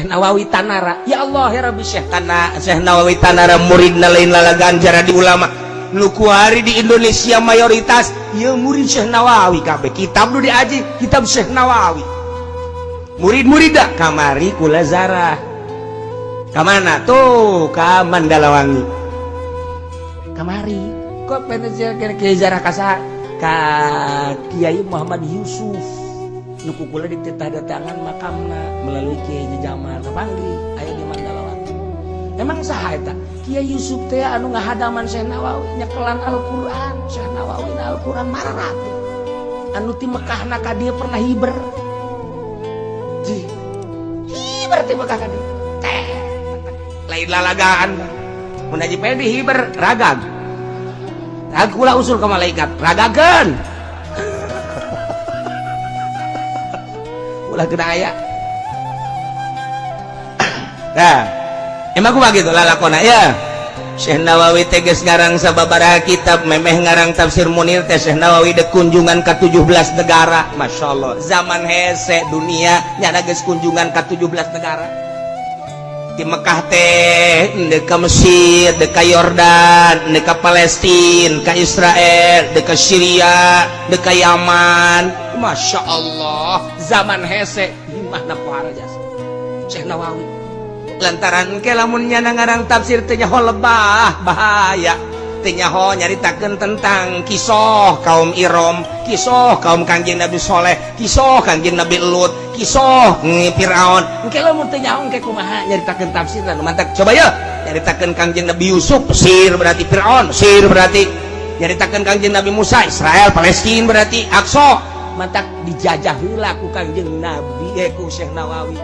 Nawawi Tanara. Ya Allah ya Rabbi, Syekh Tanara, Syekh Nawawi Tanara muridna lain lalagan jadi ulama. Nu kuari di Indonesia mayoritas ieu murid Syekh Nawawi kabeh. Kitab nu diaji kitab Syekh Nawawi. Murid-murid dah kamari kula zarah. Ka mana tuh? Ka Mandalawangi. Kamari kok kiai zarah ka saha? Ka Kiai Muhammad Yusuf. Nu kukula dititah datangan makamna melalui Kiai Jamal kapanggih aya di Mandalawangi. Emang saha eta? Kiai Yusuf teh anu ngahadaman Syekh Nawawi nyekelan Al-Qur'an. Syekh Nawawi na Al-Qur'an mararatu. Anu ti Mekahna ka dieu pernah hiber. Hiber ti Mekah ka dieu. Teh lain lalagaan. Mun Haji Pedi hiber ragag. Kula usul ke malaikat ragageun. Ulah kena aya. Nah, emang kumaha gitu lalakona ya. Syekh Nawawi teh geus ngarang sababaraha kitab, memeh ngarang tafsir Munir teh Syekh Nawawi dek kunjungan ka 17 negara. Masya Allah, zaman hese dunia nyana geus kunjungan ka 17 negara. Di Mekah teh deuk ka Mesir, deuk ka Yordan, deuk ka Palestina, ka Israel, deuk ka Syria, deuk ka Yaman. Masya Allah, zaman hese himahna pohara jasa Syekh Nawawi. Lantaran ke lamun nyana ngarang tafsir teh nyaho lebah bahaya. Teh nyaho nyaritakeun tentang kisah kaum Irom, kisah kaum Kangjeng Nabi Soleh, kisah Kangjeng Nabi Lut, kisah Firaun. Engke lamun teh nyaho engke kumaha nyaritakeun tafsir anu mantak. Coba ya nyaritakeun Kangjeng Nabi Yusuf, Mesir berarti Firaun, Mesir berarti. Nyaritakeun Kangjeng Nabi Musa, Israel, Palestina berarti Aqsa. Mantak dijajah heula ku Kangjeng Nabi ku Syekh Nawawi.